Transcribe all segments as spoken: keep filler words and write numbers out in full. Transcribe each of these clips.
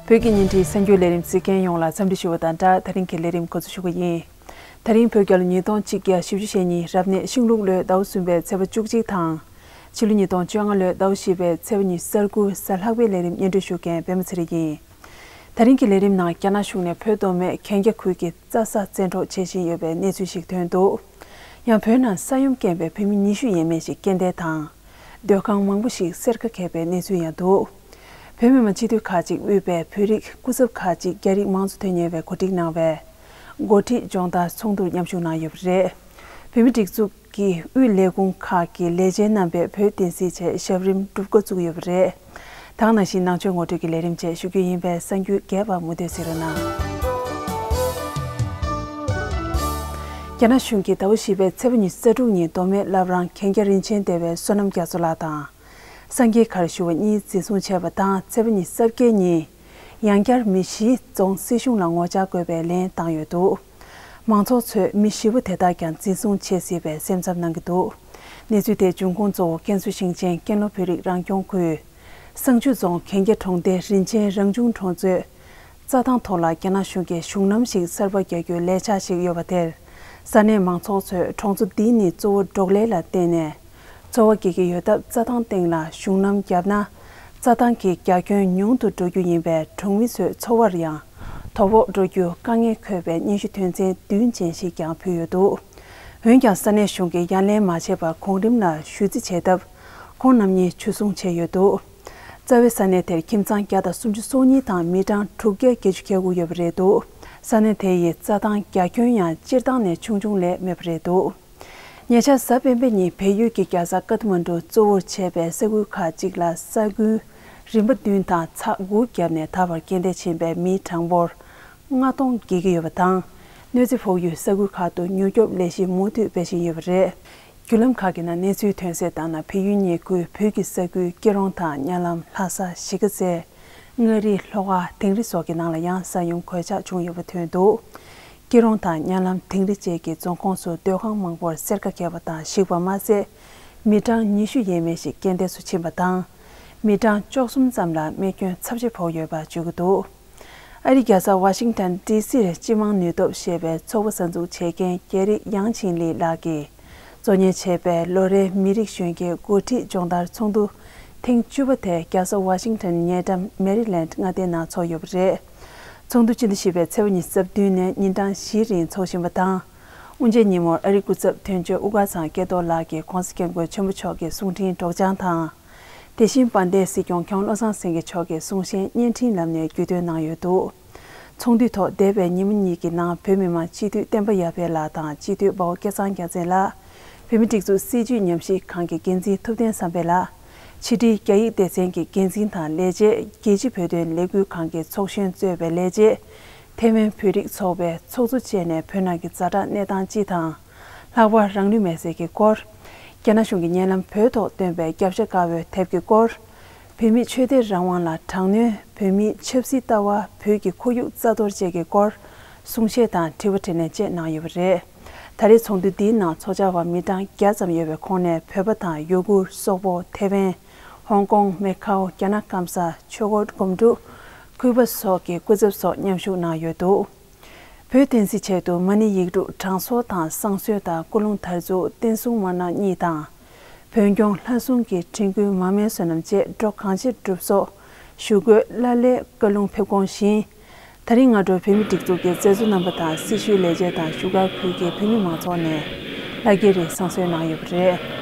བོད་ཀྱི་ཉིན་རེའི་གསར་འགྱུར་ལས་རིམ་གཟིགས་མཁན་ཡོངས་ལ་འཚམས་འདྲི་ཞུ་བ་དང་སྦྲགས། ད་རིང་གི་ལས་རིམ་འགོ་འཛུགས་ཞུ་གི་ཡིན། ད་རིང་བོད་རྒྱལ་ལོ་ཉིས་སྟོང་གཅིག་བརྒྱ་བཞི་བཅུ་ཞེ་གཉིས་རབ་གནས་ཤིང་ལུག་ལོའི་ཟླ་བ་གསུམ་པའི་ཚེས་པ་བཅུ་གཅིག་དང་། ཕྱི་ལོ་ཉིས་སྟོང་བཅོ་ལྔ་ལོའི་ཟླ་བ་བཞི་པའི་ཚེས་པ་ཉི་ཤུ་རྩ་དགུ། གཟའ་ལྷག་པའི་ལས་རིམ་སྙན་སྒྲོན་ཞུ་མཁན་པད་མ་ཚེ་རིང་ཡིན། ད་རིང་གི་ལས་རིམ་ནང་རྒྱ་ནག་གཞུང་ནས་བོད་མདོ་སྨད་གན་རྒྱ་ཁུལ་གྱི་རྩྭ་ས་བཙན་འཕྲོག་བྱེད་བཞིན་ཡོད་པའི་གནས་ཚུལ་ཞིག་ཐོན་འདུག། ཡང་བོད་ནང་ས་ཡོམ་རྐྱེན་པས་བོད་མི་ཉི་ཤུ་ཡས་མས་ཤིག་རྐྱེན་འདས་དང་། སྡོད་ཁང་མང་པོ་ཞིག་གསེར་ཁ་གས་པའི་གནས་ཚུལ་ཡང་འདུག། བོད་མི་མང་སྤྱི་འཐུས་ཁག་ཅིག་དབུས་པའི་བོད་རིགས་སྐུ་ཚབ་ཁག་ཅིག་རྒྱ་རིགས་མང་གཙོ་དོན་གཉེར་བས་གོ་སྒྲིག་གནང་བའི་འགོ་ཁྲིད་སྦྱོང་བརྡར་ཚོགས་འདུར་མཉམ་ཞུགས་གནང་ཡོད་པ་རེད། བོད་མི་སྒྲིག་འཛུགས་ཀྱི་དབུས་ལས་ཁུངས་ཁག་གི་ལས་བྱེད་རྣམ་པས་བོད་བསྟན་སྲིད་ཆེད་ཞབས་རིམ་སྒྲུབ་འགོ་བཙུགས་ཡོད་པ་རེད། ད་ག་ནང་བཞིན་ནང་ཆོས་ངོ་སྤྲོད་ཀྱི་ལས་རིམ་བཅས་ཞུ་རྒྱུ་ཡིན་པས་གསར་འགྱུར་རྒྱས་པ་མུ་མཐུད་གཟིགས་རོགས་གནང་། རྒྱ་ནག་གཞུང་གིས་ཟླ་བ་བཞི་པའི་ཚེས་པ་ཉི་ཤུ་རྩ་དྲུག་ཉིན་མདོ་སྨད་བླ་བྲང་གན་རྒྱ་རིན་ཆེན་སྡེ་བའི་བསོད་ནམས་རྒྱ་མཚོ་ལགས་དང་། སངས་རྒྱས་མཁར་ཞུ་བ་གཉིས་འཛིན་བཟུང་བྱས་པ་དང་། ཚེས་པ་ཉི་ཤུ་རྩ་བརྒྱད་ཉིན་ཡང་བསྐྱར་མི་བཞིས་རྫོང་སྲིད་གཞུང་ལ་ངོ་བཅར་དགོས་པའི་ལན་བཏང་ཡོད་འདུག། མང་ཚོགས་ཚོས་མི་བཞི་པོ་དེ་དག་ཀྱང་འཛིན་བཟུང་བྱེད་སྲིད་པའི་སེམས་འཚབ་གནང་གི་འདུག། གནས་ཚུལ་དེའི་འབྱུང་ཁུངས་གཙོ་བོ་ཀན་སུའུ་ཞིང་ཆེན་ཀན་ལྷོ་བོད་རིགས་རང་སྐྱོང་ཁུལ་བསང་ཆུ་རྫོང་གན་རྒྱ་གྲོང་སྡེ་རིན་ཆེན་རང་བྱུང་གྲོང་ཚོའི་རྩྭ་ཐང་ཐོག་ལ་རྒྱ་ནག་གཞུང་གིས་གཞུང་ལམ་ཞིག་གསར་པ་རྒྱག་རྒྱུའི་ལས་འཆར་ཞིག་ཡོད་པ་དེར། ས་གནས་མང་ཚོགས་ཚོས་གྲོང་ཚོ་འདི་ནི་གཙོ་བོ་འབྲོག་ལས་ལ་བརྟེན་ནས་འཚོ་བ་སྐྱེལ་གྱི་ཡོད་སྟབས། རྩྭ་ཐང་སྟེང་ལ་གཞུང་ལམ་བརྒྱབ་ན་རྩྭ་ཐང་གི་རྒྱ་ཁྱོན་ཉུང་དུ་འགྲོ་རྒྱུ་ཡིན་པས། གྲོང་མི་ཚོའི་འཚོ་བར་ཡང་དོ་ཕོག་འགྲོ་རྒྱུ་དཀའ་ངལ་འཁོད་པའི་སྙན་ཞུ་དོན་ཚན་བདུན་ཅན་ཞིག་ཀྱང་ཕུལ་ཡོད་འདུག། འོན་ཀྱང་ས་གནས་གཞུང་གིས་ཡ་ལན་མ་བྱས་པར་གོང་རིམ་ལ་ཞུ་རྩིས་བྱས་སྟབས། ཁོང་རྣམ་གཉིས་འཇུ་བཟུང་བྱས་ཡོད་འདུག། རྩ་བའི་ས་གནས་དེར་ཁྱིམ་ཚང་བརྒྱ་དང་སུམ་ཅུ་སོ་གཉིས་དང་མི་གྲངས་དྲུག་བརྒྱ་བརྒྱད་ཅུ་གྱ་དགུ་ཡོད་པ་རེད་འདུག། ས་གནས་དེ་ཡི་རྩྭ་ཐང་རྒྱ་ཁྱོན་ཡང་སྤྱིར་བཏང་ནས་ཆུང་ཆུང་ལས་མེད་པ་རེད་འདུག། ཉེ་ཆར་གཟའ་སྤེན་པ་ཉིན་བལ་ཡུལ་གྱི་རྒྱལ་ས་ཀ་ཐ་མན་གྲུ་གཙོ་བོར་བྱས་པའི་ས་ཁུལ་ཁག་ཅིག་ལ་ས་ཁུལ་རིམ་པ་བདུན་དང་ཚེག་དགུ་བརྒྱབ་ནས་ད་བར་རྐྱེན་འདས་ཕྱིན་པའི་མི་གྲངས་འབོར་ལྔ་སྟོང་བརྒལ་གྱི་ཡོད་པ་དང་། གནོད་འཚེ་ཕོག་ཡུལ་ས་ཁུལ་ཁག་ཏུ་མྱུར་སྐྱོབ་ལས་གཞི་མུ་མཐུད་སྤེལ་བཞིན་ཡོད་པ་རེད། བརྒྱུད་ལམ་ཁག་གི་ནང་གནས་ཚུལ་ཐོན་གསལ་ལྟར་ན། བལ་ཡུལ་ཉེ་ཁུལ་བོད་ཀྱི་ས་ཁུལ་སྐྱིད་རོང་དང་གཉའ་ལམ། ལྷ་ས། གཞིས་ཀ་རྩེ། མངའ་རིས། ལྷོ་ཁ། དིང་རི་སོགས་ཀྱི་ནང་ལ་ཡང་ས་ཡོམ་གོད་ཆག་བྱུང་ཡོད་པ་ཐོན་འདུག། སྐྱིད་རོང་དང་གཉའ་ལམ། དིང་རི་བཅས་ཀྱི་རྫོང་ཁོངས་སུ་སྡོད་ཁང་མང་པོར་གསེར་ཁ་གས་པ་དང་ཞིག་པ་མ་ཟད། མི་གྲངས་ཉི་ཤུ་ཡས་མས་ཤིག་རྐྱེན་འདས་སུ་ཕྱིན་པ་དང་། མི་གྲངས་བཅུ་གསུམ་ཙམ་ལ་རྨས་སྐྱོན་ཚབས་ཆེ་ཕོག་ཡོད་པ་བརྗོད་ཀྱི་འདུག། ཨ་རིའི་རྒྱལ་ས་ཝ་ཤིང་ཊོན་ཌི་སིར་སྤྱི་དམངས་ནུས་སྟོབས་ཞེས་པའི་ཚོགས་པ་གསར་འཛུགས་བྱེད་མཁན་རྒྱ་རིགས་ཡང་ཆིང་ལི་ལགས་ཀྱིས་གཙོ་གཉེར་བྱས་པའི་ལོ་རེའི་མི་རིགས་གཞོན་སྐྱེས་འགོ་ཁྲིད་སྦྱོང་བརྡར་ཚོགས་འདུ་ཐེངས་བཅུ་པ་དེ་རྒྱལ་ས་ཝ་ཤིང་ཊོན་ཉེ་འགྲམ་མེ་རི་ལེནཌ་མངའ་སྡེའི་ནང་འཚོགས་ཡོད་པ་རེད། ཚོགས་འདུ་སྤྱི་ཟླ་བཞི་པའི་ཚེས་པ་ཉི་ཤུ་རྩ་བདུན་ནས་ཉིན་གྲངས་བཞིའི་རིང་འཚོགས་བཞིན་པ་དང་། དབུ་འབྱེད་ཉིན་མོར་ཨ་རིའི་སྐུ་ཚབ་དོན་གཅོད་དབུ་དཀར་ཚང་སྐལ་རྡོར་ལགས་ཀྱིས་༸གོང་ས་༸སྐྱབས་མགོན་ཆེན་པོ་མཆོག་གི་གསུང་འཕྲིན་སྒྲོག་སྦྱང་དང་། དེ་བཞིན་དཔལ་ལྡན་སྲིད་སྐྱོང་མཁན་བློ་བཟང་སེང་གེ་མཆོག་གིས་གསུང་བཤད་བརྙན་འཕྲིན་ལམ་ནས་བརྒྱུད་སྟོན་གནང་ཡོད་འདུག། ཚོགས་འདུའི་ཐོག་འདས་པའི་ཉིན་མོ་གཉིས་ཀྱི་ནང་བོད་མི་མང་སྤྱི་འཐུས་བསྟན་པ་ཡར་འཕེལ་ལགས་དང་སྤྱི་འཐུས་དཔའ་བོ་སྐལ་བཟང་རྒྱལ་མཚན་ལགས། བོད་མིའི་སྒྲིག་འཛུགས་སྲིད་བྱུས་ཉམས་ཞིབ་ཁང་གི་འགན་འཛིན་ཐུབ་བསྟན་བསམ་འཕེལ་ལགས། ཕྱི་དྲིལ་རྒྱ་ཡིག་སྡེ་ཚན་གྱི་འགན་འཛིན་དང་ལས་བྱེད། རྒྱལ་སྤྱིའི་བོད་དོན་ལས་འགུལ་ཁང་གི་ཚོགས་གཞོན་གཙོས་པའི་ལས་བྱེད། ཐའེ་ཝན་བོད་རིགས་ཚོགས་པའི་ཚོགས་གཙོ་བཅས་ནས་བོད་ནང་གི་ཛ་དྲག་གནས་སྟངས་སྤྱི་དང་། ལྷག་པར་རང་ལུས་མེར་སྲེག་གི་སྐོར། རྒྱ་ནག་གཞུང་གིས་ཉེ་ལམ་བོད་ཐོག་བཏོན་པའི་རྒྱབ་ཤ་དཀར་པོའི་དེབ་ཀྱི་སྐོར། བོད་མིའི་ཆོས་དད་རང་དབང་ལ་དྲག་གནོན། བོད་མིའི་ཆབ་སྲིད་ལྟ་བ། བོད་ཀྱི་ཁོར་ཡུག་རྩ་གཏོར་བཅས་ཀྱི་སྐོར། གསུང་བཤད་དང་དྲི་བ་དྲིས་ལན་བཅས་གནང་ཡོད་པ་རེད། ད་རེས་ཚོགས་འདུ་འདིའི་ནང་ཚོགས་བཅར་བ་མི་གྲངས་བརྒྱ་ཙམ་ཡོད་པའི་ཁོངས་ནས་བོད་པ་དང་ཡུ་གུར། སོག་པོ། ཐའེ་ཝན། ཧོང་ཀོང་། མེ་ཁའོ། རྒྱ་ནག་སྐམ་ས། ཆོས་འཁོར་སྒོམ་སྒྲུབ། ཁུལ་པ་སོགས་ཀྱི་སྐུ་ཚབ་སོགས་མཉམ་ཞུགས་གནང་ཡོད་འདུག། བོད་བསྟན་སྲིད་ཆེད་དུ་མ་ཎི་ཡིག་དྲུག་གྲངས་གསོག་དང་བསང་གསོལ་དང་སྐུ་རླུང་དར་འཛུགས། བསྟན་སྲུང་དམར་ནག་གཉིས་དང་། བོན་སྐྱོང་ལྷ་སྲུང་གི་ཁྲིད་འགུལ། མར་མེའི་བསོད་ནམས་བཅས་འགྲོ་གང་ཆེ་སྒྲུབ་གསོག་ཞུ་དགོས། ལ་ལས་བཀའ་ལུང་ཕེབས་དགོངས་བཞིན། ད་རིང་སྔ་དྲོ་བོད་མིའི་སྒྲིག་འཛུགས་ཀྱི་མཛད་གཙོ་རྣམ་པ་དང་སྲི་ཞུའི་ལས་བྱེད་དང་བཞུགས་སྒར་ཁུལ་གྱི་བོད་མི་མང་ཚོགས་ནས་ལྷ་རྒྱལ་རིར་བསང་གསོལ་གནང་ཡོད་པ་རེད།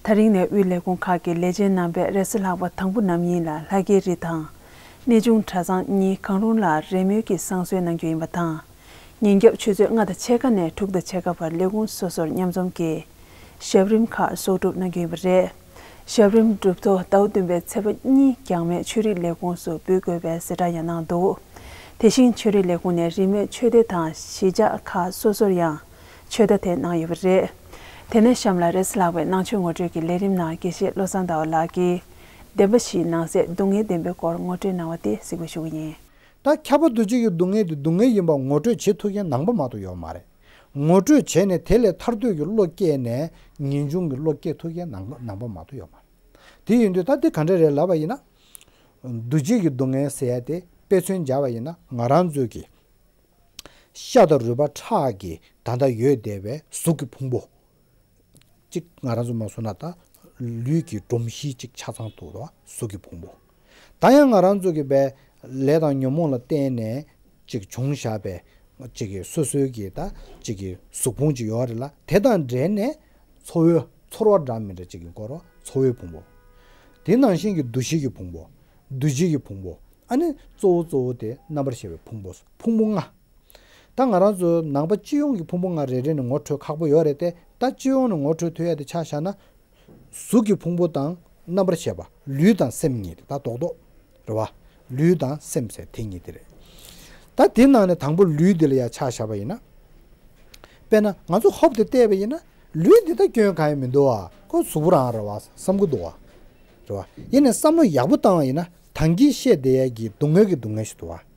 ད་རིང་ནས་དབུས་ལས་ཁུངས་ཁག་གི་ལས་བྱེད་རྣམ་པས་རེས་གཟའ་ལྷག་པ་དང་པོ་ནམ་ཡིན་ལ་ལྷ་རྒྱལ་རི་དང་། གནས་ཆུང་གྲྭ་ཚང་གཉིས་གང་རུང་ལ་རེས་མོས་ཀྱིས་བསང་གསོལ་གནང་རྒྱུ་ཡིན་པ་དང་། ཉིན་རྒྱབ་ཆུ་ཚོད་ལྔ་དང་ཕྱེད་ཀ་ནས་དྲུག་དང་ཕྱེད་ཀ་བར་ལས་ཁུངས་སོ་སོར་མཉམ་འཛོམས་ཀྱིས་ཞབས་རིམ་ཁག་གསོག་སྒྲུབ་གནང་རྒྱུ་ཡིན་པ་རེད། ཞབས་རིམ་གྲུབ་ཐོ་ཟླ་བ་བདུན་པའི་ཚེས་པ་གཉིས་རྒྱང་མའི་ཆོས་རིག་ལས་ཁུངས་སུ་འབུལ་དགོས་པའི་གསལ་བསྒྲགས་ཡང་གནང་འདུག་དེ་བཞིན་ཆོས་རིག་ལས་ཁུངས་ནས་རིན་མེད་ཆོས་སྡེ་དང་གཞིས་ཆགས་ཁག་སོ་སོར་ཡང་ཆོས་བརྡ་དེ་གནང་ཡོད་པ་རེད། དེ་ནས་གཤམ་ལ་རེས་གཟའ་ལྷག་པའི་ནང་ཆོས་ངོ་སྤྲོད་ཀྱི་ལས་རིམ་ནང་དགེ་བཤེས་བློ་བཟང་ཟླ་བ་ལགས་ཀྱིས་བདེན་པ་བཞིའི་ནང་གསེས་སྡུག་བསྔལ་བདེན་པའི་སྐོར་ངོ་སྤྲོད་གནང་བ་དེ་གཟིགས་འབུལ་ཞུ་གི་ཡིན། ད་ཁྱབ་པ་འདུ་བྱེད་ཀྱི་སྡུག་བསྔལ་དེ་སྡུག་བསྔལ་ཡིན་པ་ངོ་སྤྲོད་བྱེད་ཐུབ་མཁན་ནང་པ་མ་གཏོགས་ཡོད་མ་རེད། ངོ་སྤྲོད་བྱས་ནས་དེ་ལས་ཐར་འདོད་ཀྱི་བློ་སྐྱེས་ནས་ངེས་འབྱུང་གི་བློ་སྐྱེ་ཐུབ་མཁན་ནང་ནང་པ་མ་གཏོགས་ཡོད་མ་རེད། དེ་ཡིན་དུས་ད་འདི་ག་འདྲ་རེད་ལབ་པ་ཡིན་ན། འདུ་བྱེད་ཀྱི་སྡུག་བསྔལ་ཟེར་ཡ་དེ་དཔེ་མཚོན་སྦྱར་བ་ཡིན་ན་ང་རང་ཚོའི་གི་ཤ་དང་རུས་པ་ཁྲག་གི་ད་ལྟ་ཡོད་བསྡད་པའི་གཟུགས་ཀྱི་ཕུང་པོ། གཅིག་ང་རང་ཚོ་མ་སོང་ན་ད་ལུས་ཀྱི་སྒྲོམ་གཞི་གཅིག་ཆ་ཚང་དུ་རོ་གཟུགས་ཀྱི་ཕུང་པོ། ད་ཡང་ང་རང་ཚོ་གི་བའི་ལས་དང་ཉོན་མོངས་ལ་བརྟེན་ནས་གཅིག་བྱུང་བཞག་པའི་གཅིག་གི་སོ་སོའི་གི་ད་གཅིག་གི་གཟུགས་ཕུང་གཅིག་ཡོད་རེད་ལ། དེ་དང་འབྲེལ་ནས་ཚོར་བའི་ཚོར་བ་འདྲ་མི་འདྲ་གཅིག་གི་སྐོར་རོ་ཚོར་བའི་ཕུང་པོ། དེ་ནང་བཞིན་གྱི་འདུ་ཤེས་ཀྱི་ཕུང་པོ། འདུ་བྱེད་ཀྱི་ཕུང་པོ། ཨ་ནི་གཙོ་བོ་གཙོ་བོ་དེ་རྣམ་པར་ཤེས་པའི་ཕུང་པོ། ཕུང་པོ་ལྔ། ད་ང་རང་ཚོ་ནང་པ་སྤྱི་ཡོངས་ཀྱི་ཕུང་པོ་ལྔ་རེ་རེ་ནས་ངོ་འཕྲོད་ཁག་པོ་ཡོད་རེད་དེ། ད་སྤྱི་ཡོངས་ནས་ངོ་འཕྲོད་ཐུབ་ཡ་དེ་ཆ་བཞག་ན། གཟུགས་ཀྱི་ཕུང་པོ་དང་རྣམ་པར་ཤེས་པ། ལུས་དང་སེམས་གཉིས་དེ་ད་རྡོག་རྡོག་རེད་བ། ལུས་དང་སེམས་ཟེར་དེ་གཉིས་དེ་རེད། ད་དེ་ནང་ནས་དང་པོ་ལུས་འདི་ལ་ཡ་ཆ་བཞག་པ་ཡིན་ན། དཔེར་ན་ང་ཚོ་ཧོབ་དེ་བལྟས་པ་ཡིན་ན་ལུས་འདི་ད་སྐྱོན་གང་ཡང་མི་འདུག་བ། ཁོ་གཟུགས་པོ་རང་རེད་བ་བསམ་གི་འདུག་བ། རེད་བ། ཡིན་ནའི་བསམ་བློ་ཡག་པོ་བཏང་བ་ཡིན་ན་ད་གིན་བཤད་བསྡད་ཡ་གི་སྡུག་བསྔལ་གྱི་སྡུག་བསྔལ་ཞིག་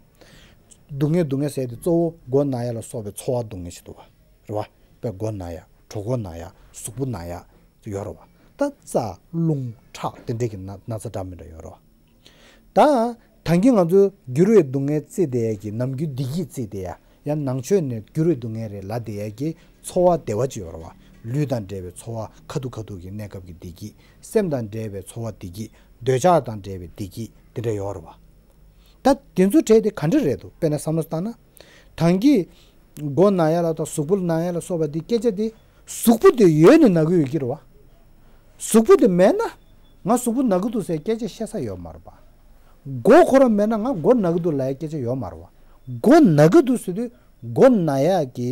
འདུག་བ། སྡུག་བསྔལ་སྡུག་བསྔལ་ཟེར་དེ་གཙོ་བོ་མགོ་ན་ཡ་ལ་སོགས་པའི་ཚོར་བ་སྡུག་བསྔལ་ཞིག་འདུག་བ། རེད་བ། དཔེ་མགོ་ན་ཡ། གྲོད་ཁོག་ན་ཡ། གཟུགས་པོ་ན་ཡ་ཡོད་རེད་བ། ད་རྩ་རླུང་ཁྲག་དེ་འདྲས་ཀྱི་ན་ན་ཚ་འདྲ་མི་འདྲ་ཡོད་རེད་བ། ད་ད་གིན་ང་ཚོས་འགྱུར་བའི་སྡུག་བསྔལ་བརྩིས་བསྡད་ཡ་གི་ནམ་རྒྱུན་བདེ་སྐྱིད་བརྩིས་བསྡད་ཡ། ཡང་ནང་ཆོས་ནས་འགྱུར་བའི་སྡུག་བསྔལ་རེད་ལབ་བསྡད་ཡ་གི་ཚོར་བ་བདེ་བ་ཅིག་ཡོད་རེད་བ། ལུས་དང་འབྲེལ་བའི་ཚོར་བ་ཁ་ཐུག་ཁ་ཐུག་གི་གནས་སྐབས་ཀྱི་བདེ་སྐྱིད། སེམས་དང་འབྲེལ་བའི་ཚོར་བ་བདེ་སྐྱིད། འདོད་ཆགས་དང་འབྲེལ་བའི་བདེ་སྐྱིད་དེ་འདྲ་ཡོད་རེད་བ། ད་དེ་ཚོ་གྲས་དེ་ག་འདྲ་རེད་འདུག་དཔེར་ན་བསམ་བློ་བཏང་ན། ད་གིན་མགོ་ན་ཡ་ལ་དང་གཟུགས་པོ་ན་ཡ་ལ་སོགས་པ་འདི་སྐད་ཆ་དེ་གཟུགས་པོ་དེ་ཡོད་ནས་ན་གི་ཡོད་ཀྱི་རེད་བ། གཟུགས་པོ་དེ་མེད་ན་ང་གཟུགས་པོ་ན་གི་འདུག་ཟེར་སྐད་ཆ་བཤད་ས་ཡོད་མ་རེད་བ། མགོ་ཁོ་རང་མེད་ན་ང་མགོ་ན་གི་འདུག་ལབ་ཡ་སྐད་ཆ་ཡོད་མ་རེད་བ། མགོ་ན་གི་འདུག་ཟེར་དུས་མགོ་ན་ཡ་གི་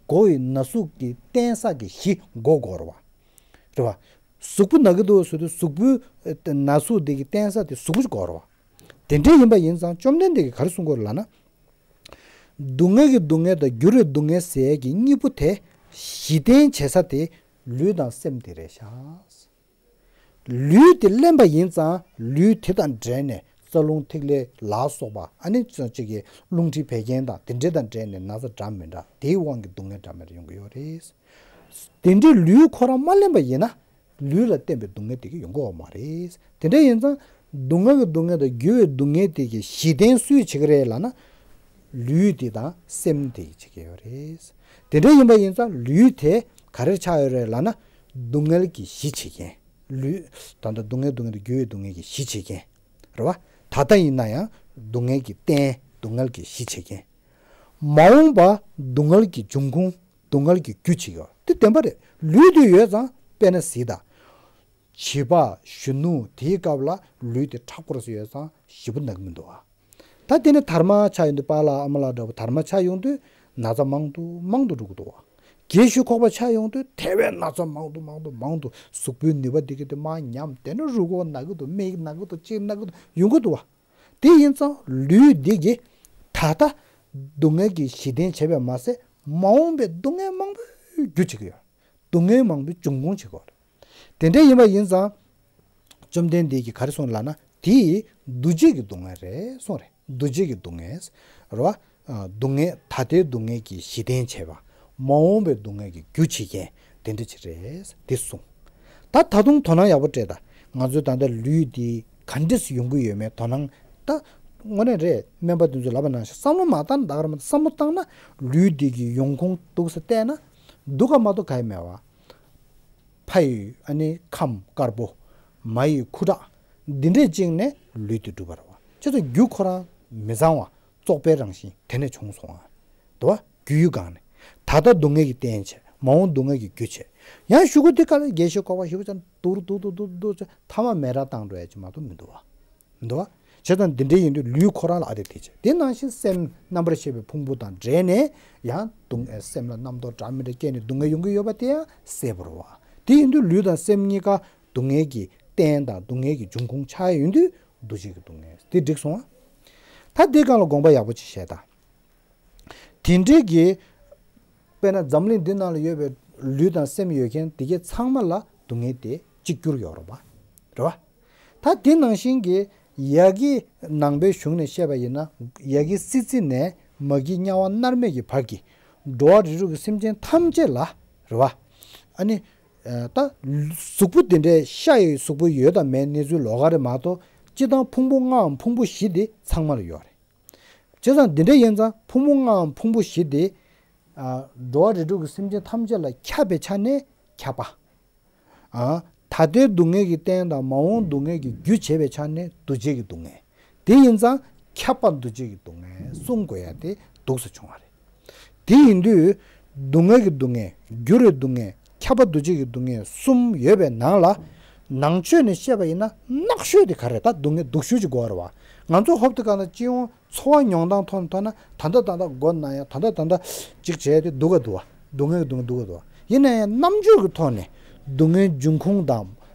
མགོ་ཡི་ན་ཟུག་གི་བསྟེན་ས་གི་གཞི་མགོ་དགོས་རེད་བ། རེད་བ། གཟུགས་པོ་ན་གི་འདུག་ཟེར་དུས་གཟུགས་པོའི་ན་ཟུག་དེ་གི་བསྟེན་ས་དེ་གཟུགས་པོ་ཅིག་དགོས་རེད་བ། དེ་འདྲ་ཡིན་པ་ཡིན་ཙང་བཅོམ་ལྡན་འདས་ཀྱིས་ག་རེ་གསུང་གི་ཡོད་ལབ་ན། སྡུག་བསྔལ་གྱི་སྡུག་བསྔལ་དང་འགྱུར་བའི་སྡུག་བསྔལ་ཟེར་ཡས་ཀྱི་གཉིས་པོ་དེ་གཞི་རྟེན་བྱེད་ས་དེ་ལུས་དང་སེམས་དེ་རེད་ཤག་ལུས་དེ་ལེན་པ་ཡིན་ཙང་ལུས་དེ་དང་འབྲེལ་ནས་རྩ་རླུང་ཐིག་ལེ་ལ་སོགས་པ་ཨ་ནི་ཅིག་གི་རླུང་མཁྲིས་བད་ཀན་དང་དེ་འདྲ་དང་འབྲེལ་ནས་ན་ཚ་འདྲ་མི་འདྲ་དེའི་དབང་གིས་སྡུག་བསྔལ་འདྲ་མི་འདྲ་ཡོང་གི་ཡོད་རེད། དེ་འདྲའི་ལུས་ཁོ་རང་མ་ལེན་པ་ཡིན་ན། ལུས་ལ་བརྟེན་པའི་སྡུག་བསྔལ་དེ་ག་ཡོང་གི་ཡོད་མ་རེད། དེ་འདྲ་ཡིན་ཙང་སྡུག་བསྔལ་གྱི་སྡུག་བསྔལ་དང་འགྱུར་བའི་སྡུག་བསྔལ་དེ་གའི་གཞི་རྟེན་སུས་བྱེད་ཀྱི་རེད་ལབ་ན། ལུས་དེ་དང་སེམས་དེ་གིས་བྱེད་ཀྱི་ཡོད་རེད། དེ་འདྲ་ཡིན་པ་ཡིན་ཙང་ལུས་དེ་ག་རེར་ཆགས་ཡོད་རེད་ལབ་ན། སྡུག་བསྔལ་གྱི་གཞི་བྱེད་མཁན། ལུས། ད་ལྟ་སྡུག་བསྔལ་སྡུག་བསྔལ་དང་འགྱུར་བའི་སྡུག་བསྔལ་གྱི་གཞི་བྱེད་མཁན། རེད་བ། ད་ལྟ་ཡིན་ན་ཡང་སྡུག་བསྔལ་གྱི་རྟེན། སྡུག་བསྔལ་གྱི་གཞི་བྱེད་མཁན། མ་འོངས་པ་སྡུག་བསྔལ་གྱི་འབྱུང་ཁུངས། སྡུག་བསྔལ་གྱི་རྒྱུ་བྱེད་ཀྱི་ཡོད། དེ་བདེན་པ་རེད། ལུས་དེ་ཡོད་ཙང་དཔེར་ན་གཟིགས་དང་། བྱིས་པ་གཞོན་ནུ་དེའི་སྐབས་ལ་ལུས་དེ་མཁྲེགས་པོ་རེད་ཡོད་ཙང་ཞེ་པོ་ན་གི་མི་འདུག་བ། ད་དེ་ནས་དར་མ་ཆགས་ཡོང་དུས་པཱ་ལགས་ཨ་མ་ལགས་འདྲ་པོ་དར་མ་ཆགས་ཡོང་དུས་ན་ཚ་མང་དུ་མང་དུ་འགྲོ་གི་འདུག་བ། རྒས་ཤོས་ཁོག་པ་ཆགས་ཡོང་དུས་དེ་བས་ན་ཚ་མང་དུ་མང་དུ་མང་དུ་གཟུགས་པོའི་ནུས་པ་འདི་གི་དེ་མར་ཉམས། དེ་ནས་རུས་ཁོག་ན་གི་འདུག་སྨད་ན་གི་འདུག་ལྕེ་ན་གི་འདུག་ཡོང་གི་འདུག་བ། དེ་ཡིན་ཙང་ལུས་འདི་གིས་ད་ལྟ་སྡུག་བསྔལ་གྱི་གཞི་རྟེན་བྱེད་པས་མ་ཟད་མ་འོངས་པའི་སྡུག་བསྔལ་མང་པོའི་རྒྱུ་བྱེད་ཀྱི་ཡོད། སྡུག་བསྔལ་མང་པོའི་འབྱུང་ཁུངས་བྱེད་ཀྱི་ཡོད། དེ་འདྲ་ཡིན་པ་ཡིན་ཙང་། བཅོམ་ལྡན་འདས་ཀྱིས་ག་རེ་གསུངས་ལབ་ན་དེ་འདུ་བྱེད་ཀྱི་སྡུག་བསྔལ་རེད་གསུངས་རེད། འདུ་བྱེད་ཀྱི་སྡུག་བསྔལ་རེད་བ། སྡུག་བསྔལ་ད་ལྟའི་སྡུག་བསྔལ་གྱི་གཞི་རྟེན་བྱེད་པ། མ་འོངས་པའི་སྡུག་བསྔལ་གྱི་རྒྱུ་བྱེད་མཁན་དེ་འདྲ་ཅིག་རེད་དེ་གསུངས། ད་ད་དུང་དོ་སྣང་ཡག་པོ་སྤྲད་དང་། ང་ཚོའི་ད་ལྟ་ལུས་འདི་ག་འདྲས་སུ་ཡོང་གི་ཡོད་མེད་དོ་སྣང་། ད་དངོས་གནས་རེད། སྨན་པ་དེ་ཚོས་ལབ་པ་ནང་བཞིན་བསམ་བློ་མ་བཏང་ན་ད་ག་རེད་མ་གཏོགས། བསམ་བློ་བཏང་ན་ལུས་འདི་གི་ཡོང་ཁུངས་འདུག་སེ་བལྟས་ན་སྡུག་ག་མ་གཏོགས་ག་ཡི་མེད་བ། ཕ་ཡི་ཨ་ནི་ཁམས་དཀར་པོ། མ་ཡི་ཁུ་ཁྲག་འདི་འདྲས་བཅིངས་ནས་ལུས་འདི་གྲུབ་པ་རེད་བ། ཁྱེད་ཚོ་རྒྱུ་ཁོ་རང་མི་གཙང་བ། བཙོག་པའི་རང་བཞིན་དེ་ནས་བྱུང་སོང་ཨ། དེ་བ། རྒྱུ་ཡི་སྒང་ནས། ད་ལྟ་སྡུག་བསྔལ་གྱི་རྟེན་བྱས། མ་འོངས་སྡུག་བསྔལ་གྱི་རྒྱུ་བྱས། ཡང་གཞུག་གུ་འདི་ག་ལ་རྒས་ཤོས་ཁོག་པ་ཞེ་པོ་ཅིག་འདུག་འདུག་འདུག་འདུག་འདུག་ཚེ་ཐ་མ་མེ་རག་བཏང་འགྲོ་ཡ་ཅིག་མ་གཏོགས་མི་འདུག་བ། མི་འདུག་བ། བྱས་ཙང་འདི་འདྲའི་ཡིན་དུས་ལུས་ཁོ་རང་ལ་ཨ་དེ་དེ་བྱས། དེ་ནང་བཞིན་སེམས་རྣམ་པར་ཤེས་པའི་ཕུང་པོ་དང་འབྲེལ་ནས་ཡང་སྡུག་བསྔལ། སེམས་ལ་རྣམ་རྟོག་འདྲ་མི་འདྲ་སྐྱེས་ནས་སྡུག་བསྔལ་ཡོང་གི་ཡོད་པ་དེ་ཡང་སེལ་བར་བ། དེ་ཡིན་དུས་ལུས་དང་སེམས་གཉིས་ཀ་སྡུག་བསྔལ་གྱི་རྟེན་དང་སྡུག་བསྔལ་གྱི་འབྱུང་ཁུངས་ཆགས་ཡོད་དུས་འདུ་བྱེད་ཀྱི་སྡུག་བསྔལ་དེ་འགྲིག་སོང་ཨ། ད་དེ་སྒང་ལ་དགོངས་པ་ཡག་པོ་ཅིག་བཞེས་དང་། དེ་འདྲའི་གི་དཔེར་ན་འཛམ་གླིང་འདི་ནང་ལ་ཡོད་པའི་ལུས་དང་སེམས་ཡོད་མཁན་དེ་གའི་ཚང་མ་ལ་སྡུག་བསྔལ་དེ་གཅིག་གྱུར་ཡོད་རེད་པ། རེད་པ། ད་དེ་ནང་བཞིན་གྱི་ཡ་གི་ནང་པའི་གཞུང་ནས་བཤད་པ་ཡིན་ན། ཡ་གི་སྲིད་རྩེ་ནས་མ་གི་དམྱལ་བ་མནར་མེད་ཀྱི་བར་གྱི་འགྲོ་བ་རིགས་དྲུག་གི་སེམས་ཅན་ཐམས་ཅད་ལ། རེད་པ། ཨ་ནི། ད་གཟུགས་པོ་དེ་འདྲའི་ཤ་ཡི་གཟུགས་པོ་ཡོད་དང་མེད་གནས་ཚུལ་ལོགས་ཀ་རེད་མ་གཏོགས། སྤྱིར་བཏང་ཕུང་པོ་ལྔའམ་ཕུང་པོ་བཞི་དེ་ཚང་མ་ལ་ཡོད་རེད། བྱས་ཙང་འདི་འདྲ་ཡིན་ཙང་ཕུང་པོ་ལྔའམ་ཕུང་པོ་བཞི་དེ། ཨ། འགྲོ་བ་རིགས་དྲུག་གི་སེམས་ཅན་ཐམས་ཅད་ལ་ཁྱབ་པའི་ཆ་ནས་ཁྱབ་པ། ཨ། ད་ལྟའི་སྡུག་བསྔལ་གྱི་རྟེན་དང་མ་འོངས་སྡུག་བསྔལ་གྱི་རྒྱུ་བྱེད་པའི་ཆ་ནས་འདུ་བྱེད་ཀྱི་སྡུག་བསྔལ། དེ་ཡིན་ཙང་ཁྱབ་པ་འདུ་བྱེད་ཀྱི་སྡུག་བསྔལ་གསུམ་དགོས་ཡ་དེ་འདུག་སེ་བྱུང་བ་རེད། དེ་ཡིན་དུས། སྡུག་བསྔལ་གྱི་སྡུག་བསྔལ། འགྱུར་བའི་སྡུག་བསྔལ། ཁྱབ་པ་འདུ་བྱེད་ཀྱི་སྡུག་བསྔལ་གསུམ་ཡོད་པའི་ནང་ལ། ནང་ཆོས་ནས་བཤད་པ་ཡིན་ན་ནག་ཤོས་དེ་ག་རེ། ད་སྡུག་བསྔལ་སྡུག་ཤོས་ཅིག་དགོས་རེད་པ། ང་ཚོ་ཧོབ་ཏེ་གང་ལྟར་སྤྱི་ཡོངས་འཚོ་བ་མྱོང་སྟངས་ཐོག་ནས་མཐོང་ན། ད་ལྟ་ད་ལྟ་མགོ་ན་ཡ། ད་ལྟ་ད་ལྟ་ཅིག་བྱས་ཏེ་སྡུག་ག་འདུག་པ། སྡུག་བསྔལ་གྱི་སྡུག་བསྔལ་སྡུག་ག་འདུག་པ། ཡིན་ན་ཡང་རྣམ་འགྱུར་གྱི་ཐོག་ནས་སྡུག་བསྔལ་འབྱུང་ཁུངས་དང་།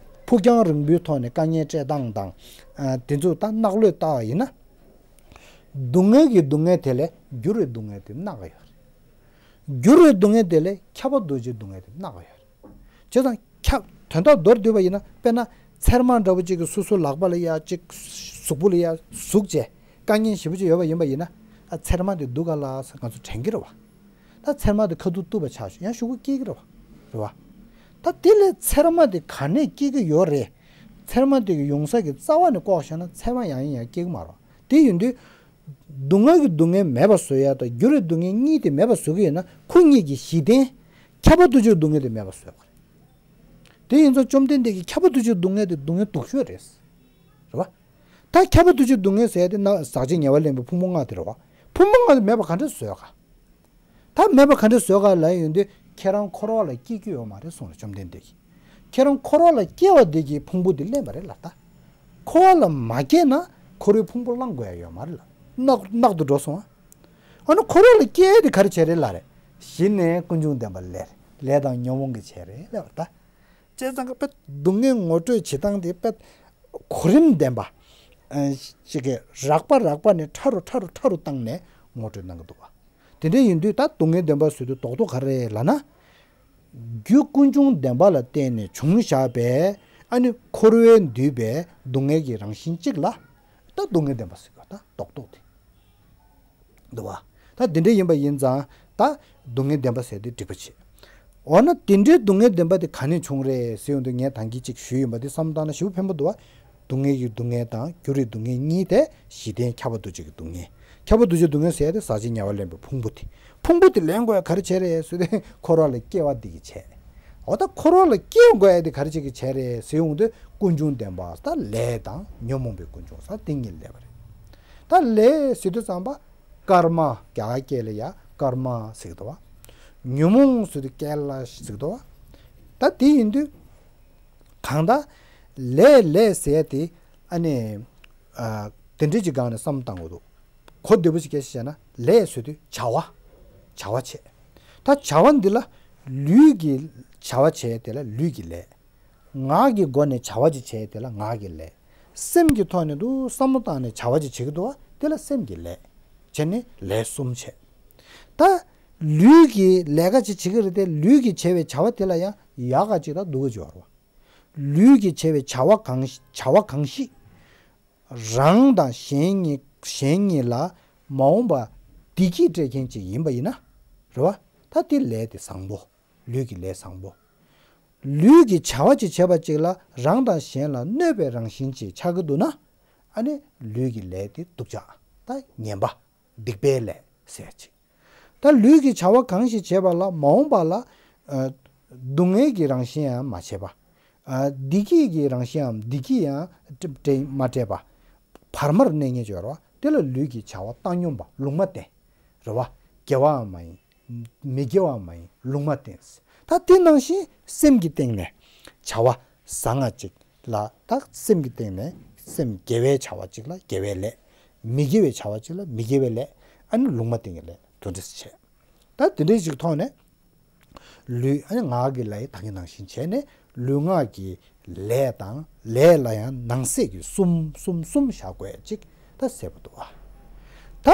ཕུགས་རྒྱང་རིང་པོའི་ཐོག་ནས་དཀའ་ངལ་སྤྲད་སྟངས་དང་། ཨ། དེ་ཚོ་ད་གནག་ལོས་བལྟ་བ་ཡིན་ན། སྡུག་བསྔལ་གྱི་སྡུག་བསྔལ་དེ་ལས་འགྱུར་བའི་སྡུག་བསྔལ་དེ་གནག་ག་ཡོད་རེད། འགྱུར་བའི་སྡུག་བསྔལ་དེ་ལས་ཁྱབ་པ་འདུ་བྱེད་སྡུག་བསྔལ་དེ་གནག་ག་ཡོད་རེད། བྱས་ཙང་ཁྱབ། དོན་དག་མདོར་བསྡུས་པ་ཡིན་ན། དཔེར་ན་ཚེར་མ་འདྲ་པོ་ཅིག་གིས་སོ་སོའི་ལག་པ་ལ་ཡ་ཅིག། གཟུགས་པོ་ལ་ཡ་ཟུག་བྱས། དཀའ་ངལ་ཞེ་པོ་ཅིག་ཡོད་པ་ཡིན་པ་ཡིན་ན། ཨ། ཚེར་མ་དེ་སྡུག་ག་ལ་ཟེར་ང་ཚོ་དྲན་གྱི་རེད་པ། ད་ཚེར་མ་དེ་ཁ་ཐུག་གཏུབ་པ་ཆགས་བྱུང་ཡང་ཤོག་བུ་སྐྱེ་གི་རེད་པ། རེད་པ། ད་དེ་ལས་ཚེར་མ་དེ་ག་ནས་སྐྱེ་གི་ཡོད་རེད། ཚེར་མ་དེ་གི་ཡོང་ས་གི་རྩ་བ་ནས་བཀོག་བཞག་ན་ཚེར་མ་ཡང་ཡང་སྐྱེ་གི་མ་རེད་པ། དེ་ཡིན་དུས། སྡུག་བསྔལ་གྱི་སྡུག་བསྔལ་མེད་པ་བཟོ་ཡ་དང་འགྱུར་བའི་སྡུག་བསྔལ་གཉིས་དེ་མེད་པ་བཟོ་གི་ཡོད་ན། ཁོ་གཉིས་ཀྱི་གཞི་རྟེན་ཁྱབ་པ་འདུ་བྱེད་སྡུག་བསྔལ་དེ་མེད་པ་བཟོ་དགོས་རེད། དེ་ཡིན་ཙང་བཅོམ་ལྡན་འདས་ཀྱིས་ཁྱབ་པ་འདུ་བྱེད་སྡུག་བསྔལ་དེ་སྡུག་བསྔལ་སྡུག་ཤོས་རེད། རེད་པ། ད་ཁྱབ་པ་འདུ་བྱེད་སྡུག་བསྔལ་ཟེར་ཡ་དེ་ན་ཟག་བཅས་ཉེ་བར་ལེན་པའི་ཕུང་པོ་ལྔ་དེ་རེད་པ། ཕུང་པོ་ལྔ་དེ་མེད་པ་ག་འདྲ་བཟོས་ག། ད་མེད་པ་ག་འདྲ་བཟོས་ག་ལབ་ཡོང་དུས། ཁྱེད་རང་འཁོར་བ་ལ་སྐྱེ་རྒྱུ་ཡོད་མ་རེད་གསུངས་རེད་བཅོམ་ལྡན་འདས་ཀྱིས། ཁྱེད་རང་འཁོར་བ་ལ་སྐྱེ་བ་དེ་གིས་ཕུང་པོ་དེ་ལེན་པ་རེད་ལ། ད་འཁོར་བ་ལ་མ་སྐྱེས་ན་འཁོར་བའི་ཕུང་པོ་བླང་དགོས་ཡ་ཡོད་མ་རེད་ལ། གནག་གནག་ཏུ་འགྲོ་སོང་ཨ། ཨ་ནི་འཁོར་བ་ལ་སྐྱེ་ཡ་དེ་ག་རེ་བྱས་རེད་ལབ་རེད། གཞི་ནས་ཀུན་འབྱུང་བདེན་པ་ལས་རེད། ལས་དང་ཉོན་མོངས་ཀྱི་བྱས་རེད་ལབ་པ་ད། བྱས་ཙང་དཔེ་སྡུག་བསྔལ་ངོ་སྤྲོད་བྱེད་སྟངས་དེ་དཔེ་གོ་རིམ་ལྡན་པ། ཨ། ཅིག་གི་རགས་པ་རགས་པ་ནས་ཕྲ་རུ་ཕྲ་རུ་ཕྲ་རུ་བཏང་ནས་ངོ་སྤྲོད་གནང་གི་འདུག་པ། དེ་འདྲ་ཡིན་དུས་ད་སྡུག་བསྔལ་བདེན་པ་ཟེར་དུས་རྡོག་རྡོག་ག་རེ་ལབ་ན། རྒྱུ་ཀུན་འབྱུང་བདེན་པ་ལ་བརྟེན་ནས་བྱུང་བཞག་པའི། ཨ་ནི་འཁོར་བས་བསྡུས་པའི་སྡུག་བསྔལ་གྱི་རང་བཞིན་གཅིག་ལ་ད་སྡུག་བསྔལ་བདེན་པ་ཟེར་གི། ད་རྡོག་རྡོག་དེ། འདུག་པ། ད་དེ་འདྲ་ཡིན་པ་ཡིན་ཙང་ད་སྡུག་བསྔལ་བདེན་པ་ཟེར་དེ་འགྲིག་པ་བྱེད། འོ་ན་དེ་འདྲའི་སྡུག་བསྔལ་བདེན་པ་དེ་ག་ནས་བྱུང་རེད་ཟེར་ཡོང་དུས། ངས་ད་གིན་ཅིག་ཞུས་ཡིན་པ་དེ་བསམ་བློ་བཏང་ན་ཞེ་པོ་ཕན་པོ་འདུག་པ། སྡུག་བསྔལ་གྱི་སྡུག་བསྔལ་དང་འགྱུར་བའི་སྡུག་བསྔལ་གཉིས་དེ་གཞི་རྟེན་ཁྱབ་པ་འདུ་བྱེད་ཀྱི་སྡུག་བསྔལ། ཁྱབ་པ་འདུ་བྱེད་སྡུག་བསྔལ་ཟེར་ཡ་དེ་ཟག་བཅས་ཉེ་བར་ལེན་པའི་ཕུང་པོ་དེ། ཕུང་པོ་དེ་ལེན་དགོས་ཡ་ག་རེ་བྱས་རེད་ཟེར་དུས། འཁོར་བ་ལ་སྐྱེ་བ་འདི་གིས་བྱས། འོ་ད་འཁོར་བ་ལ་སྐྱེ་དགོས་ཡ་དེ་ག་རེ་བྱེད་ཀྱི་བྱས་རེད་ཟེར་ཡོང་དུས། ཀུན་འབྱུང་བདེན་པ་ད་ལས་དང་ཉོན་མོངས་པའི་ཀུན་འབྱུང་ས་དེ་གཉིས་ལས་པ་རེད། ད་ལས་ཟེར་དུས་ཙམ་པ་ཀརྨ། རྒྱ་གར་སྐད་ལ་ཡ་ཀརྨ་ཟེར་གི་འདུག་པ། ཉོན་མོངས་ཟེར་དུས་ཀེ་ལ་ཟེར་གི་འདུག་པ། ད་དེ་ཡིན་དུས་གང་ལྟར་ལས་ལས་ཟེར་ཡ་དེ། ཨ་ནི། ཨ། དེ་འདྲ་ཅིག་སྒང་ནས་བསམ་བློ་བཏང་དགོས་འདུག་གོ་བདེ་པོ་ཞིག་སྐད་ཆ་བཤད་ན། ལས་ཟེར་དུས་བྱ་བ། བྱ་བ་བྱས། ད་བྱ་བ་འདི་ལ་ལུས་ཀྱི་བྱ་བ་བྱས་དེ་ལ་ལུས་ཀྱི་ལས། ངག་གི་སྒོ་ནས་བྱ་བ་ཅིག་བྱས་དེ་ལ་ངག་གི་ལས། སེམས་ཀྱི་ཐོག་ནས་འདུག་བསམ་བློ་བཏང་ནས་བྱ་བ་ཅིག་བྱེད་ཀྱི་འདུག་པ། དེ་ལ་སེམས་ཀྱི་ལས། བྱས་ནས་ལས་གསུམ་བྱས། ད་ལུས་ཀྱི་ལས་ཀ་ཅིག་བྱེད་ཀྱི་རེད་དེ། ལུས་ཀྱིས་བྱས་པའི་བྱ་བ་དེ་ལ་ཡང་ཡག་ག་ཅིག་དང་སྡུག་ག་ཅིག་ཡོད་རེད་པ། ལུས་ཀྱིས་བྱས་པའི་བྱ་བ་གང་བྱ་བ་གང་ཞིག་རང་དང་གཞན་གཉིས་གཞན་གཉིས་ལ་མ་འོངས་པ་བདེ་སྐྱིད་སྤྲད་མཁན་ཅིག་ཡིན་པ་ཡིན་ན། རེད་པ། ད་དེ་ལས་དེ་བཟང་པོ། ལུས་ཀྱི་ལས་བཟང་པོ། ལུས་ཀྱིས་བྱ་བ་ཅིག་བྱས་པ་ཅིག་ལ་རང་དང་གཞན་ལ་གནོད་པའི་རང་བཞིན་ཅིག་ཆགས་ཀྱི་འདུག་ན། ཨ་ནི་ལུས་ཀྱི་ལས་དེ་སྡུག་ཅག་ད་ངན་པ། སྡིག་པའི་ལས་ཟེར་ཅིག་ད་ལུས་ཀྱིས་བྱ་བ་གང་ཞིག་བྱས་པ་ལ་མ་འོངས་པ་ལ། ཨ། སྡུག་བསྔལ་གྱི་རང་བཞིན་ཡང་མ་བྱས་པ། ཨ། བདེ་སྐྱིད་ཀྱི་རང་བཞིན་ཡང་བདེ་སྐྱིད་ཡང་སྤྲད་མ་སྤྲད་པ། བར་མར་གནས་ངེས་ཅིག་ཡོད་རེད་པ། དེ་ལ་ལུས་ཀྱི་བྱ་བ་བཏང་སྙོམས་པ་ལུང་མ་བསྟན། རེད་པ། དགེ་བའང་མ་ཡིན། མི་དགེ་བའང་མ་ཡིན། ལུང་མ་བསྟན། ད་དེ་ནང་བཞིན་སེམས་ཀྱི་སྟེང་ནས་བྱ་བ་བཟང་ང་ཅིག་ལ། ད་སེམས་ཀྱི་སྟེང་ནས་ སེམས་དགེ་བའི་བྱ་བ་གཅིག་ལ་དགེ་བའི་ལས། མི་དགེ་བའི་བྱ་བ་གཅིག་ལ་མི་དགེ་བའི་ལས། ཨ་ནི་ལུང་མ་བསྟན་གྱི་ལས་དོན་འདྲ་བྱས། ད་དེ་འདྲའི་ཞིག་ཐོག་ནས། ལུས་ཨ་ནི་ངག་གི་ལས་ད་གིན་ནང་བཞིན་བྱས་ནས་ལུས་ངག་གི་ལས་དང་ལས་ལ་ཡང་ནང་གསེས་ཀྱི་གསུམ་གསུམ་གསུམ་བཞག་དགོས་ཅིག་ད་གསལ་པོ་འདུག་ཨ། ད་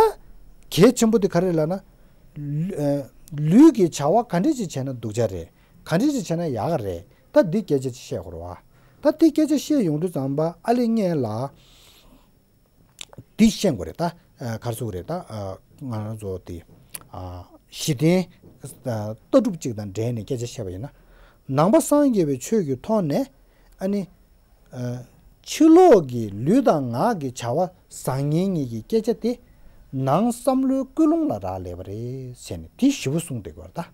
གལ་ཆེན་པོ་དེ་ག་རེ་ལབ་ན། ལུས་ཀྱི་བྱ་བ་ག་འདྲ་ཅིག་བྱས་ན་སྡུག་ཅག་རེད། ག་འདྲ་ཅིག་བྱས་ན་ཡག་ག་རེད། ད་འདི་སྐད་ཆ་ཅིག་བཤད་དགོས་རེད་བ། ད་འདི་སྐད་ཆ་བཤད་ཡོང་དུས་ཙམ་པ་ཨ་ལེ་ངས་ལ། འདི་ཤེས་དགོས་རེད་ད། ཨ་ག་རེ་ཟེར་དགོས་རེད་ད། ཨ་ང་རང་ཚོ་དེ་ཨ་གཞི་རྟེན་ཨ་ལྟ་གྲུབ་ཅིག་དང་འབྲེལ་ནས་སྐད་ཆ་བཤད་པ་ཡིན་ན། ནང་པ་སངས་རྒྱས་པའི་ཆོས་ཀྱི་ཐོག་ནས་ཨ་ནི་ཨ་ཕྱི་ལོགས་ཀྱི་ལུས་དང་ངག་གི་བྱ་བ་བཟང་ངན་གཉིས་ཀྱི་སྐད་ཆ་དེ་ནང་བསམ་བློའི་ཀུན་སློང་ལ་རག་ལས་པ་རེད་ཟེར་ནས་དེ་ཞིབ་པོ་གསུངས་བསྡད་དགོས་རེད་ད།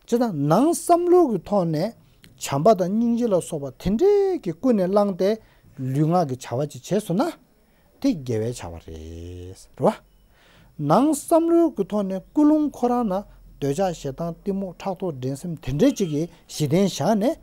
བྱས་ཙང་ནང་བསམ་བློ་གི་ཐོག་ནས་བྱམས་པ་དང་སྙིང་རྗེ་ལ་སོགས་པ་དེ་འདྲའི་གི་ཀུན་ནས་བསླངས་ཏེ་ལུས་ངག་གི་བྱ་བ་ཅིག་བྱས་སོང་ན། དེ་དགེ་བའི་བྱ་བ་རེད། རེད་བ། ནང་བསམ་བློའི་གི་ཐོག་ནས་ཀུན་སློང་ཁོ་རང་ན་འདོད་ཆགས་ཞེ་སྡང་གཏི་མུག་ཕྲག་དོག་འགྲན་སེམས་དེ་འདྲའི་ཅིག་གི་གཞི་རྟེན་བཞག་ནས་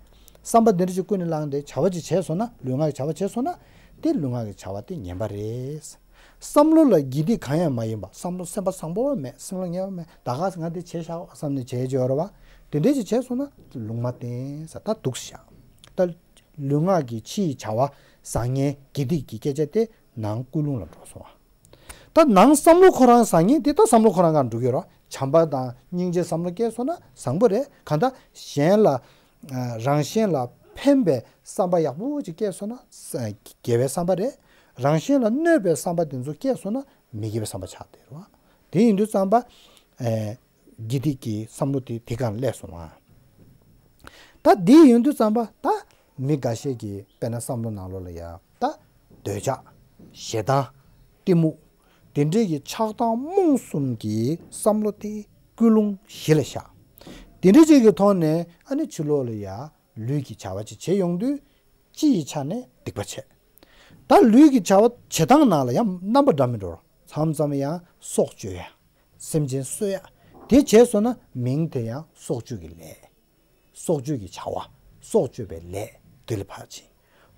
བསམ་པ་དེ་འདྲ་ཅིག་ཀུན་ནས་བསླངས་ཏེ་བྱ་བ་ཅིག་བྱས་སོང་ན་ལུས་ངག་གི་བྱ་བ་བྱས་སོང་ན་དེ་ལུས་ངག་གི་བྱ་བ་དེ་ངན་པ་རེད། བསམ་བློ་ལ་དགེ་སྡིག་གང་ཡང་མ་ཡིན་པ་བསམ་བློ་སེམས་པ་བཟང་པོ་མེད་སེམས་བློ་ངན་པ་མེད་ད་ག་ང་འདི་བྱས་བཞག་བསམ་ནས་བྱས་བྱས་ཡོད་རེད་བ། དེ་འདྲའི་ཅིག་བྱས་སོང་ན་ལུང་མ་བསྟན་ས་ད་འདུག་བཞག་ད་ལུས་ངག་གི་ཕྱིའི་བྱ་བ་བཟང་ངན་དགེ་སྡིག་གི་སྐད་ཆ་དེ་ནང་ཀུན་སློང་ལ་འགྲོ་སོང་བ། ད་ནང་བསམ་བློ་ཁོ་རང་བཟང་ངན་དེ་ད་བསམ་བློ་ཁོ་རང་གང་འགྲོ་གི་རོ། བྱམས་པ་དང་སྙིང་རྗེ་བསམ་བློ་སྐྱེས་སོང་ན་བཟང་པོ་རེད། གང་ལྟར་གཞན་ལ་ཨ་རང་གཞན་ལ་ཕན་པའི་བསམ་པ་ཡག་པོ་ཅིག་སྐྱེས་སོང་ན་ས་དགེ་བའི་བསམ་པ་རེད། རང་གཞན་ལ་གནོད་པའི་བསམ་པ་དེ་ཚོ་སྐྱེས་སོང་ན་མི་དགེ་བའི་བསམ་པ་ཆགས་བསྡད་རོ། དེ་ཡིན་དུས་ཙམ་པ་ཨེ་དགེ་སྡིག་གི་བསམ་བློ་དེ་དེ་གང་སླེབས་སོང་ཨ། ད་དེ་ཡིན་དུས་ཙམ་པ་ད་མི་འགའ་ཤས་ཀྱི་དཔེར་ན་བསམ་བློ་ནང་ལོགས་ལ་ཡ་ད་འདོད་ཆགས་ཞེ་སྡང་གཏི་མུག་དེ་འདྲའི་གི་ཆགས་སྡང་རྨོངས་གསུམ་གྱི་བསམ་བློ་དེ་ཀུན་སློང་གཞི་ལ་བཞག་དེ་འདྲ་ཅིག་གི་ཐོག་ནས་ཨ་ནི་ཕྱི་ལོགས་ལ་ཡ་ལུས་ཀྱི་བྱ་བ་ཅིག་བྱེད་ཡོང་དུས་སྤྱི་ཡི་ཆ་ནས་སྡིག་པ་བྱེད། ད་ལུས་ཀྱི་བྱ་བ་བྱེད་སྟངས་ནང་ལ་ཡང་རྣམ་པ་འདྲ་མི་འདྲ་མཚམས་མཚམས་ཡང་སྲོག་གཅོད་ཡ། སེམས་ཅན་གསོད་ཡ། དེ་བྱས་སོང་ན་མིང་དེ་ཡང་སྲོག་གཅོད་ཀྱི་ལས། སྲོག་གཅོད་ཀྱི་བྱ་བ། སྲོག་གཅོད་པའི་ལས་དེ་ལ་ཕར་ཕྱིན།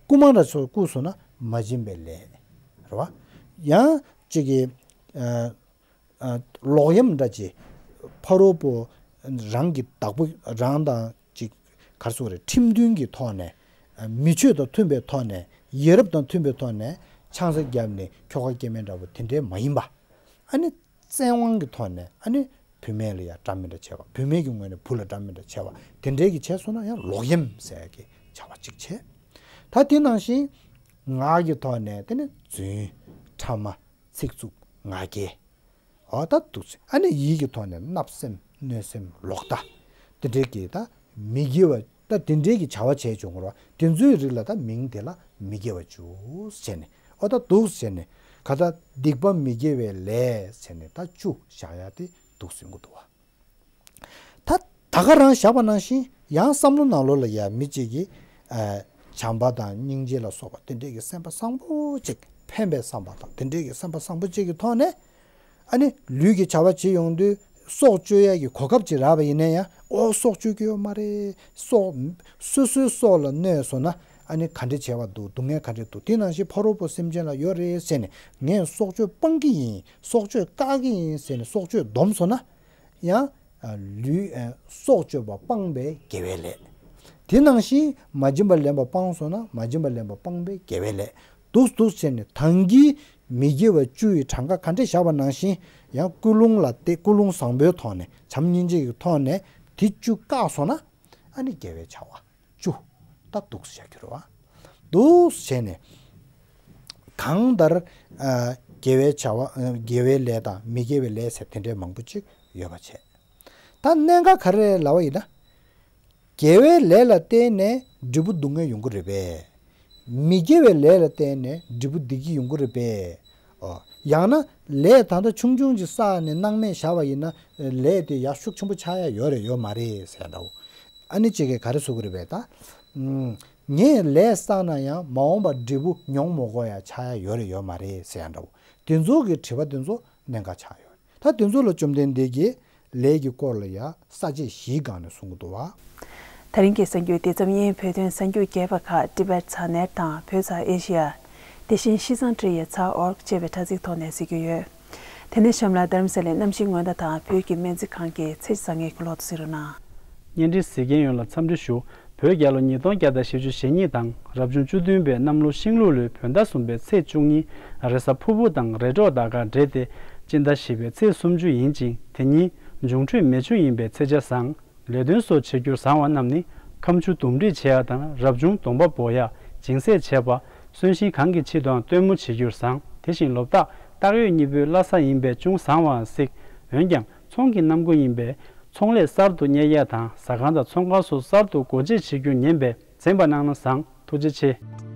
རྐུ་མ་འདྲ་ཚོ་རྐུ་སོང་ན་མ་བྱིན་པའི་ལས། རེད་བ། ཡང་གཅིག་གིས་ཨ་ཨ་ལོག་གཡེམ་འདྲ་ཅིག་ཕ་རོལ་པོ་རང་གི་བདག་པོ་རང་དང་ཅིག་ག་རེ་ཟེར་དགོས་རེད། ཁྲིམས་མཐུན་གྱི་ཐོག་ནས་ཨ་མི་ཆོས་དང་མཐུན་པའི་ཐོག་ནས་ཡ་རབས་དང་མཐུན་པའི་ཐོག་ནས་ཆང་ས་བརྒྱབ་ནས་ཁྱོ་ག་སྐྱེ་དམན་འདྲ་པོ་དེ་འདྲའི་མ་ཡིན་པ། ཨ་ནི་བཙན་དབང་གི་ཐོག་ནས་ཨ་ནི་བུད་མེད་ལ་ཡང་འདྲ་མི་འདྲ་བྱས་པ། བུད་མེད་ཀྱི་ངོས་ནས་བུ་ལ་འདྲ་མི་འདྲ་བྱས་པ་དེ་འདྲའི་གི་བྱས་སོང་ན་ཡང་ལོག་གཡེམ་ཟེར་ཡ་གི་བྱ་བ་གཅིག་བྱས། ད་དེ་ནང་བཞིན་ངག་གི་ཐོག་ནས་དེ་ནི་རྫུན། ཕྲ་མ། ཚིག་རྩུབ། ང་རྒྱལ། འོ་ད་འདུག་ཟེར། ཨ་ནི་ཡིད་ཀྱི་ཐོག་ནས་བརྣབ་སེམས། གནོད་སེམས། ལོག་ལྟ། དེ་འདྲའི་གི་ད་མི་དགེ་བ་ད་དེ་འདྲའི་གི་བྱ་བ་བྱས་བྱུང་རོ། དེ་ཚོའི་རིགས་ལ་ད་མིང་དེ་ལ་མི་དགེ་བ་བཅུ་ཟེར་ནས། འོ་ད་འདུག་ཟེར་ནས་ག་ད་སྡིག་པ་མི་དགེ་བའི་ལས་ཟེར་ནས་ད་བཅུ་བཞག་ཡ་དེ་འདུག་ཟེར་གི་འདུག་བ། ད་ད་ག་རང་བཞག་པ་ནང་བཞིན་ཡང་བསམ་བློ་ནང་ལོགས་ལ་ཡ་མི་གཅིག་གིས་ཨ་བྱམས་པ་དང་སྙིང་རྗེ་ལ་སོགས་པ་དེ་འདྲས་ཀྱི་སེམས་པ་བཟང་པོ་གཅིག་ཕན་པའི་བསམ་པ་དང་དེ་འདྲས་ཀྱི་སེམས་པ་བཟང་པོ་གཅིག་གི་ཐོག་ནས་ཨ་ནི་ལུས་ཀྱི་བྱ་བ་བྱེད་ཡོང་དུས་སྲོག་གཅོད་ཡ་གི་གོ་སྐབས་ཅིག་རག་པ་ཡིན་ན་ཡང་ཨོ་སྲོག་གཅོད་ཀྱི་ཡོད་མ་རེད། སྲོག་སོ་སོའི་སྲོག་ལ་གནོད་སོང་ན་ཨ་ནི་ག་འདྲས་བྱས་པ་འདུག་སྡུག་བསྔལ་ག་འདྲས་འདུག་དེ་ནང་བཞིན་ཕ་རོལ་པོ་སེམས་ཅན་ལ་ཡོད་རེད་ཟེར་ནས་ངས་སྲོག་གཅོད་སྤང་གི་ཡིན། སྲོག་གཅོད་བཀག་གི་ཡིན་ཟེར་ནས་སྲོག་གཅོད་སྡོམ་སོང་ན། ཡང་ལུས་སྲོག་གཅོད་པ་སྤངས་པའི་དགེ་བའི་ལས། དེ་ནང་བཞིན་མ་བྱིན་པ་ལེན་པ་སྤངས་སོང་ན་མ་བྱིན་པ་ལེན་པ་སྤངས་པའི་དགེ་བའི་ལས། འདུག་འདུག་བྱས་ནས་ད་གིན་མི་དགེ་བ་བཅུ་ཡི་གྲངས་ཀ་ག་འདྲས་བཞག་པ་ནང་བཞིན་ཡང་ཀུན་སློང་ལ་བལྟས་ཀུན་སློང་བཟང་པོའི་ཐོག་ནས་བྱམས་སྙིང་རྗེ་ཡི་ཐོག་ནས་དེ་བཅུ་བཀག་སོང་ན་ཨ་ནི་དགེ་བའི་བྱ་བ། བཅུ། ད་འདུག་སེ་བྱ་རྒྱུ་རེད་བ། འདུག་སེ་བྱས་ནས། གང་ལྟར། ཨ་དགེ་བའི་བྱ་བ་ཨ་དགེ་བའི་ལས་དང་མི་དགེ་བའི་ལས་ཟེར་དེ་འདྲའི་མང་པོ་ཅིག་ཡོད་པ་བྱས། ད་གནད་འགག་ག་རེ་ལབ་པ་ཡིན་ན། དགེ་བའི་ལས་ལ་བརྟེན་ནས་འབྲས་བུ་སྡུག་བསྔལ་ཡོང་གི་རེད་པས། མི་དགེ་བའི་ལས་ལ་བརྟེན་ནས་འབྲས་བུ་བདེ་སྐྱིད་ཡོང་གི་རེད་པས། ཨོ། ཡང་ན་ལས་ད་ལྟ་ཆུང་ཆུང་ཅིག་བསགས་ནས་སྣང་མེད་བཞག་པ་ཡིན་ན་ལས་དེ་ཡག་ཤུགས་ཆེན་པོ་ཆགས་ཡ་ཡོད་རེད་ཡོད་མ་རེད་ཟེར་འདྲ་བོ། ཨ་ནི་གཅིག་གིས་ག་རེ་ཟེར་གི་རེད་པས་ད། ཨུམ། ངས་ལས་བསགས་ན་ཡང་མ་འོངས་པར་འབྲས་བུ་མྱོང་མ་དགོས་ཡ་ཆགས་ཡ་ཡོད་རེད་ཡོད་མ་རེད་ཟེར་ཡ་འདྲ་བོ། དེ་ཚོ་གི་དྲི་བ་དེ་ཚོ་གནད་འགག་ཆགས་ཡོད་རེད། ད་དེ་ཚོ་ལ་བཅོམ་ལྡན་འདས་ཀྱིས་ལས་ཀྱི་སྐོར་ལ་ཡ་ས་བཅད་བཞིའི་སྒང་ནས་གསུང་གི་འདུག་བ། ད་རིང་གི་གསར་འགྱུར་དེ་ཙམ་ཡིན། བོད་དོན་གསར་འགྱུར་རྒྱས་པ་ཁག་ཊི་བེཊ་ས་གནས་དང་བོད་ས་ཨེ་ཤི་ཡ། དེ་བཞིན་ཤིས་ཙང་ཁྲི་ཡ་ཚ་ཨོར་ཅེས་པའི་དྲ་ཚིགས་ཐོག་ནས་གཟིགས་རྒྱུ་ཡོད། དེ་ནས་གཤམ་ལ་རྡ་རམ་ས་ལའི་གནམ་གཤིས་སྔོན་བརྡ་དང་བོད་ཀྱི་སྨན་རྩིས་ཁང་གི་ཚེས་བཟང་ངན་གྱི་ལོ་ཐོ་གཟིགས་རོགས་གནང་། བརྙན་འཕྲིན་གཟིགས་མཁན་ཡོངས་ལ་འཚམས་འདྲི་ཞུ། བོད་རྒྱལ་ལོ་ཉིས་སྟོང་བརྒྱ་དང་བཞི་བཅུ་ཞེ་གཉིས་དང་རབ་བྱུང་བཅུ་བདུན་པའི་གནམ་ལོ་ཤིང་ལུག་ལོའི་བོད་ཟླ་གསུམ་པའི་ཚེས་བཅུ་གཉིས་རེས་གཟའ་ཕུར་བུ་དང་རེས་གྲོགས་དང་སྒང་འབྲེལ་ཏེ་སྤྱི་ཟླ་བཞི་པའི་ཚེས་སུམ་ཅུ་ཡིན་ཅིང་དེ་ཉིན་འབྱུང་འཕྲོད་མེ་ཆུ་ཡིན་པས་ཚེས་ཆ་བཟང་། ལས་དོན་སོགས་བྱེད་རྒྱུར་བཟང་བ་རྣམས་ནི་ཁ་མཆུ་འདུམ་འགྲིག་བྱེད་ཡ་དང་རབ་བྱུང་སྡོམ་པ་འབོག་ཡ། སྦྱིན་སྲེག་བྱེད་པ། གསོན་གཤིན་གང་གི་ཆེད་དུའང་སྟོན་མོ་བྱེད་རྒྱུར་བཟང་། དེ་བཞིན་ལོ་རྟགས་སྟག་ཡོས་གཉིས་པོའི་བླ་གཟའ་ཡིན་པས་ཅུང་བཟང་བའང་སྲིད། འོན་ཀྱང་ཚོང་གི་གནམ་སྒོ་ཡིན་པས་ཚོང་ལས་གསར་དུ་གཉེར་ཡ་དང་ཟ་ཁང་དང་ཚོང་ཁང་སོགས་གསར་དུ་སྒོ་འབྱེད་བྱེད་རྒྱུ་ཉན་པས་འཛེམ་པ་གནང་ན་བཟང་། ཐུགས་རྗེ་ཆེ།